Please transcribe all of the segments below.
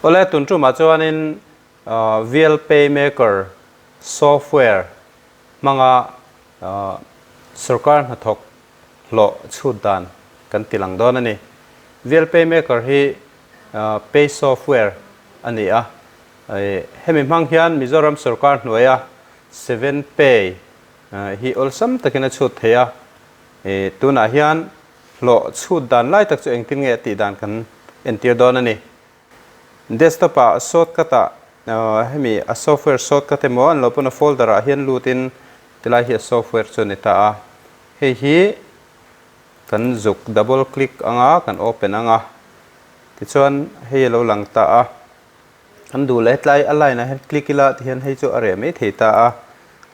Awle, tun tumah chuanin VL Paymaker software hmanga sorkar hnathawk hlawh chhut dan kan ti lang dawn a ni. VL Paymaker hi pay software a ni a, hemi hmang hian Mizoram sorkar hnuaia 7Pay hi awlsam takin a chhut thei a, tunah hian Hlawh chhut dan lai tak chu engtin nge a tih dan kan entir dawn a ni. Desktop ah shortcut ah hemi a software shortcut emaw an lo pawn a folder ah hian lut in tilai hi a software chu a ni ta a. Hei hi kan zuk double click anga kan open anga tichuan hei a lo lang ta a. Kan duh leh hetlai a line ah hian click ila tihian hei chu a reh mai thei ta a,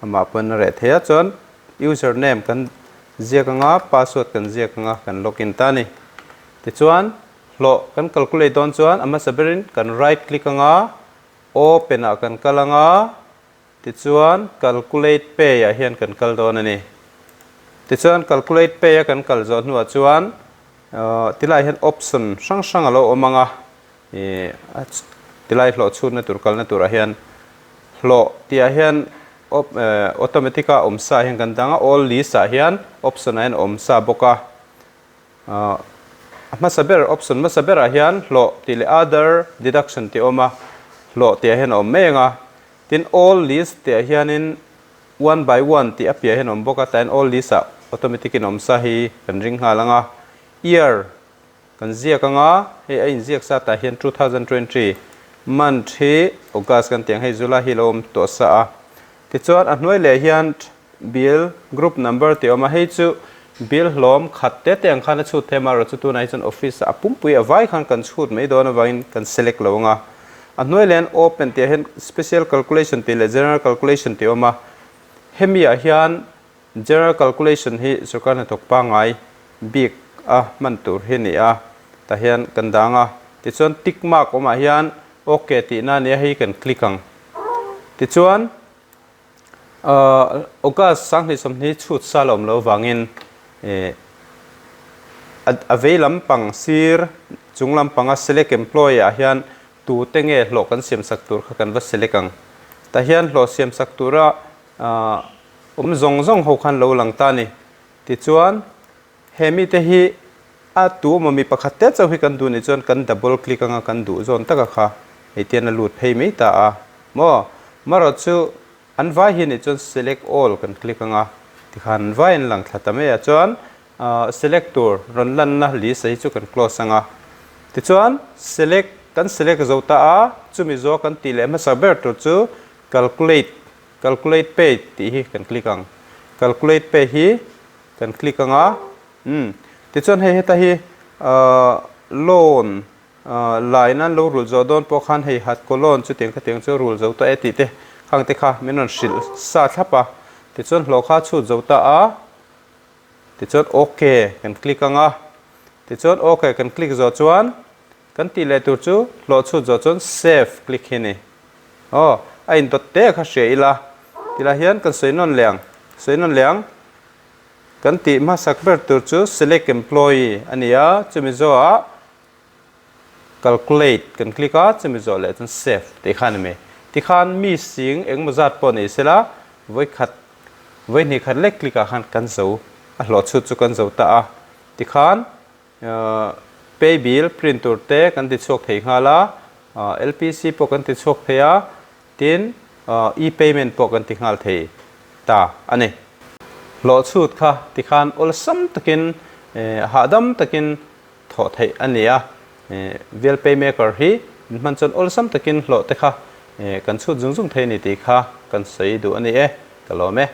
amah pawn a reh thei a chuan user name kan ziak anga password kan ziak anga kan login ta a ni. Tichuan hlawh kan calculate dawn chuan a hmasa berin kan right click anga open ah kan kal anga tichuan calculate pay ah hian kan kal dawn a ni. Tichuan calculate pay a kan kal zawh hnuah chuan tilai hian option hrang hrang a lo awm anga Ih a tilai hlawh chhutna tur kalna turah hian hlawh tihah hian op eh automatic a awm sa hian kan dang a, all list ah hian option ah hian a awm sa bawk a. Ah a hmasa ber option hmasa berah hian hlawh tih leh other deduction tih a awm a, hlawh tihah hian a awm mai ang a. Tin all list tihah hianin one by one tih a piah hian a awm bawk a, tlaiin all list ah automatic in a awm sa hi kan ring nghal ang a. Year Kan ziak anga, hei a inziak zat ah hian 2020 month hi August kan tih ang hei July hi lo awm tawh sa a. Tichuan a hnuai leh hian bill group number tih a awm a, hei chu bill hlawm khat te te ang khan a chhut thei a, amaherawhchu tunah hi chuan office ah a pumpui a vai khan kan chhut mai dawn avangin kan select lo anga. A hnuai leh hian open tih ah hian special calculation tih leh general calculation tih a awm a, hemi ah hian General calculation hi sorkar hnathawk pangngai bik a hman tur hi a ni a, tah hian kan dang a, tichuan tick mark awmah hian ok tihna a nia hei kan click ang. Tichuan ahh August 2020 chhut sa la awm lo vangin eh a vei lampang sir chung lampanga select employee ah hian tute nge hlawh kan siamsak tur kha kan va select ang. Tah hian hlawh siamsak tura Ahh awm zawng zawng ho khan lo lang ta a ni. Tichuan, he mite hi a tu emaw mi pakhat te chauh hi kan duh nih chuan kan double click anga kan duh zawn taka kha hei tian a lut phei mai ta a. Maw? Marawh chu an vai hi nih chuan select all kan click anga tikhan an vai an lang thla ta mai a. Chuan ahh select tur rawn lanna list a hi chu kan close anga. Tichuan, select kan select zo ta a, chumi zawh kan tih leh hmasa ber tur chu calculate Calculate pay tih hi kan click ang. Calculate pay hi kan click ang a, umm tichuan hei heta hi ahh loan ahh line an lo rul zawh dawn pawh khan hei hat kaw loan chutiang khatiang chu rul zo ta e tih te khang te kha min rawn hrilh sa thlap a, tichuan hlawh kha chhut zo ta a, tichuan ok kan click ang a, tichuan ok kan click zawh chuan Kan tih leh tur chu hlawh chhut zawh chuan save click hi ni. Aw, a indawt te kha hria ila. Tilai hian kan sawi nawn leh ang. Sawi nawn leh ang. Kan tih hmasak ber tur chu select employee a ni a, chumi zawhah calculate kan click a, chumi zawh leh chuan save tih kha a ni mai. Tikhan mi sing engmaw zat pawh nei sela, vawikhat, vawihnih khat lek click ah khan kan zo, a hlawh chhut chu kan zo ta a. Tikhan Pay bill print tur te kan ti chhuak thei nghal a, LPC pawh kan ti chhuak thei a, tin e-payment pawh kan ti nghal thei ta a ni. Hlawh chhut kha tikhan awlsam takin hahdam takin thawh theih a ni a, Bill Paymaker hi min hman chuan awlsam takin hlawh te kha kan chhut zung zung thei a ni tih kha kan sawi duh a ni e, ka lawm e.